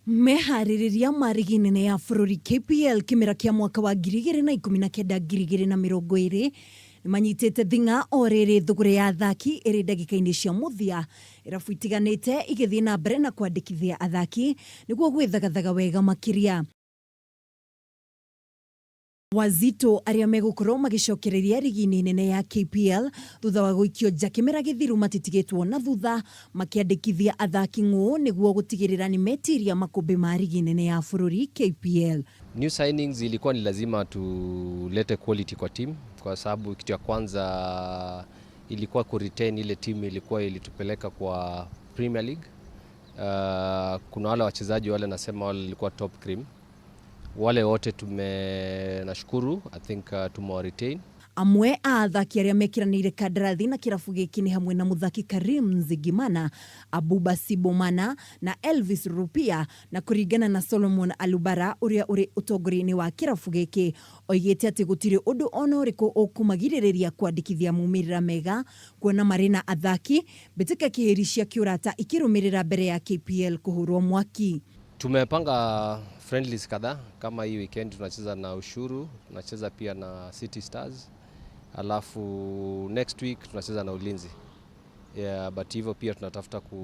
Meharĩrĩria ma rigi nene ya bũrũri KPL kĩmera kĩa mwaka wa 2019 2020 nĩmanyitĩte thing'a o rĩrĩ thũgũrĩ ya athaki ĩrĩ ndagĩka-inĩ cia mũthia irabu itiganĩte igĩthiĩ na mbere na kwandĩkithia athaki nĩguo gwĩthagathaga wega makĩria. Wazito arĩa megũkorwo magĩcokereria rigi-inĩ nene ya KPL thutha wa gũikio nja kĩmera gĩthiru matitigĩtwo na thutha makĩandĩkithia athaki ng'ũ nĩguo gũtigĩrĩra nĩ metiria makũmbĩ ma rigi nene ya bũrũri KPL. New signings ilikuwa ni lazima tulete quality kwa team kwa sababu kitu ya kwanza ilikuwa ku retain ile team ilikuwa ilitupeleka kwa Premier League. Kuna wale wachezaji wale nasema wale ilikuwa top cream, wale wote tume nashukuru, I think tumewa retain. Amwe a athaki arĩa mekĩranĩire kandarathi na kĩrabu gĩkĩ nĩ hamwe na mũthaki Karim Nzigimana, Abuba Sibomana na Elvis Rupia, na kũringana na Solomon Alubara ũrĩa ũrĩ ũtongoria-inĩ wa kĩrabu gĩkĩ, oigĩte atĩ gũtirĩ ũndũ ona ũrĩkũ ũkũmagirĩrĩria kwandĩkithia maumĩrĩra mega kuona marĩ na athaki mbĩtĩka kĩhĩri cia kĩũrata ikĩrũmĩrĩra mbere ya KPL kũhũrwo mwaki. Tumepanga friendlies kadhaa kama hii weekend tunacheza na Ushuru, tunacheza pia na City Stars, alafu next week tunacheza na Ulinzi. Yeah, but hivyo pia tunatafuta ku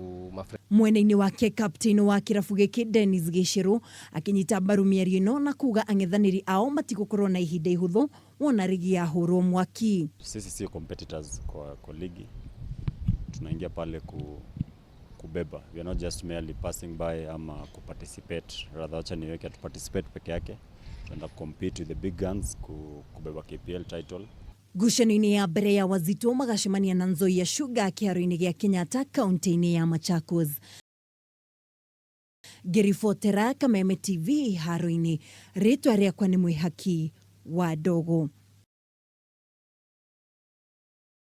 Mwena-inĩ wake captain wa kĩrabu gĩkĩ Dennis Gĩcĩrũ akĩnyita mbaru mĩario ĩno na kuga ang'ethanĩri ao matigũkorwo na ihinda ihũthũ wona rigi yahũrwo mwaki. Sisi sio competitors kwa ligi, tunaingia pale kubeba. We are not just merely passing by ama kuparticipate. Rather wacha niweke tu participate peke yake, tunaenda compete with the big guns kubeba KPL title. Ngucanio-inĩ ya mbere ya Wazito magacemania na Nzoia Sugar kĩharo-inĩ gĩa Kenyatta kaunti-inĩ ya Machakos. Ngĩribotera Kameme TV haro-inĩ, rĩtwa rĩakwa nĩ Mwĩhaki wa Ndogo.